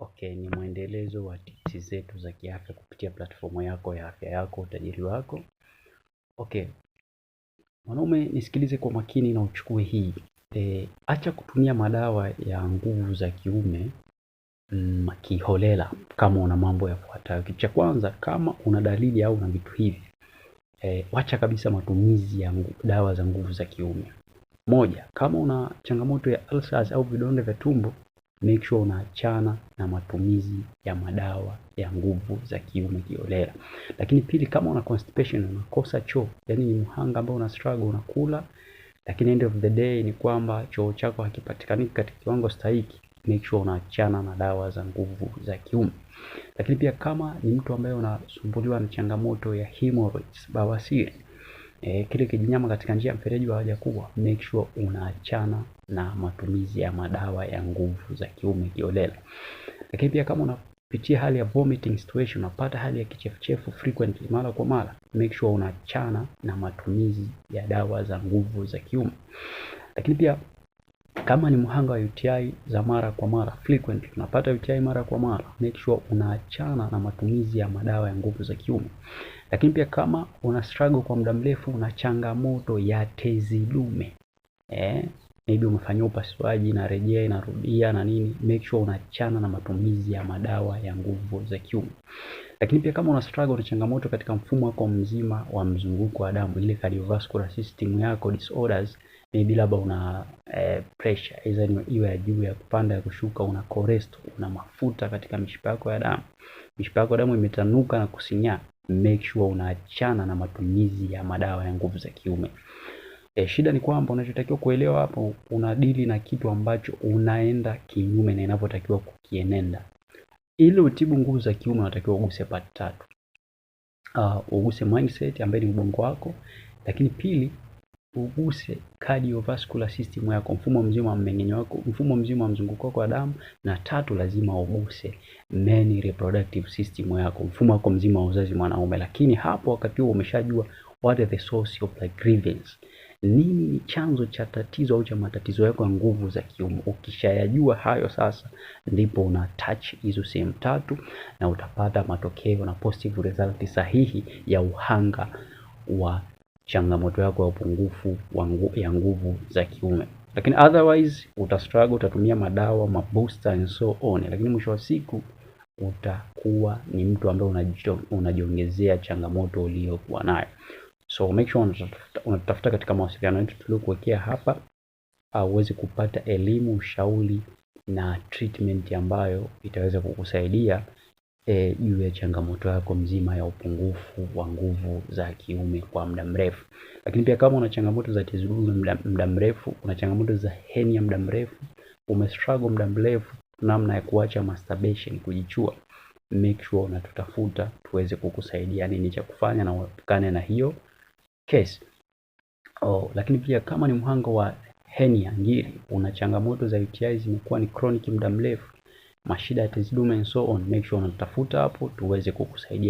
Okay, ni mwendelezo wa tips zetu za kiafya kupitia platformu yako ya Afya Yako Utajiri Wako. Okay, mwanaume nisikilize kwa makini na uchukue hii. Acha kutumia madawa ya nguvu za kiume kiholela kama una mambo yafuatayo. Kitu cha kwanza, kama una dalili au una vitu hivi, wacha kabisa matumizi ya dawa za nguvu za kiume. Moja, kama una changamoto ya ulcers au vidonda vya tumbo, make sure unaachana na matumizi ya madawa ya nguvu za kiume kiholela. Lakini pili, kama una constipation, unakosa choo, yani ni mhanga ambao una struggle, unakula lakini end of the day ni kwamba choo chako hakipatikani katika kiwango stahiki, make sure unaachana na dawa za nguvu za kiume. Lakini pia kama ni mtu ambaye unasumbuliwa na changamoto ya hemorrhoids, bawasiri, kile kijinyama katika njia ya mfereji wa haja kubwa, make sure unaachana na matumizi ya madawa ya nguvu za kiume kiholela. Lakini pia kama unapitia hali ya vomiting situation, unapata hali ya kichefuchefu frequently, mara kwa mara, make sure unaachana na matumizi ya dawa za nguvu za kiume. Lakini pia kama ni mhanga wa UTI za mara kwa mara frequently, unapata UTI mara kwa mara, make sure unaachana na matumizi ya madawa ya nguvu za kiume. Lakini pia kama una struggle kwa muda mrefu, una changamoto ya tezi dume, maybe umefanyia upasuaji inarejea inarudia na nini, make sure unaachana na matumizi ya madawa ya nguvu za kiume. Lakini pia kama una struggle na changamoto katika mfumo wako mzima wa mzunguko wa damu, ile cardiovascular system yako disorders, maybe labda una pressure either ni iwe ya juu ya kupanda ya kushuka, una cholesterol, una mafuta katika mishipa yako ya damu, mishipa yako ya damu imetanuka na kusinyaa, make sure unaachana na matumizi ya madawa ya nguvu za kiume. Shida ni kwamba unachotakiwa kuelewa hapo, unadili na kitu ambacho unaenda kinyume na inavyotakiwa kukienenda. Ili utibu nguvu za kiume unatakiwa uguse part tatu. Uguse mindset ambaye ni ubongo wako, lakini pili uguse cardiovascular system yako, mfumo mzima wa mmeng'enyo wako, mfumo mzima wa mzunguko wako wa damu, na tatu lazima uguse main reproductive system yako, mfumo wako mzima wa uzazi mwanaume. Lakini hapo wakati huo umeshajua what are the source of the grievance, nini ni chanzo cha tatizo au cha matatizo yako ya nguvu za kiume. Ukishayajua hayo sasa, ndipo una touch hizo sehemu tatu na utapata matokeo na positive result sahihi ya uhanga wa changamoto yako ya upungufu ya nguvu za kiume. Lakini otherwise uta struggle, utatumia madawa, mabooster and so on, lakini mwisho wa siku utakuwa ni mtu ambaye unajiongezea changamoto uliyokuwa nayo. So make sure unatafuta katika mawasiliano yetu tuliokuwekea hapa, uweze kupata elimu, ushauri na treatment ambayo itaweza kukusaidia juu ya changamoto yako mzima ya upungufu wa nguvu za kiume kwa muda mrefu. Lakini pia kama una changamoto za tezi dume muda mrefu, una changamoto za hernia muda mrefu, umestruggle muda mrefu namna ya kuacha masturbation, kujichua, make sure unatutafuta tuweze kukusaidia nini cha kufanya na uepukane na hiyo case. Lakini pia kama ni mhanga wa hernia, ngiri, una changamoto za UTI zimekuwa ni chronic muda mrefu, mashida ya tezi dume and so on, make sure unatafuta hapo tuweze kukusaidia.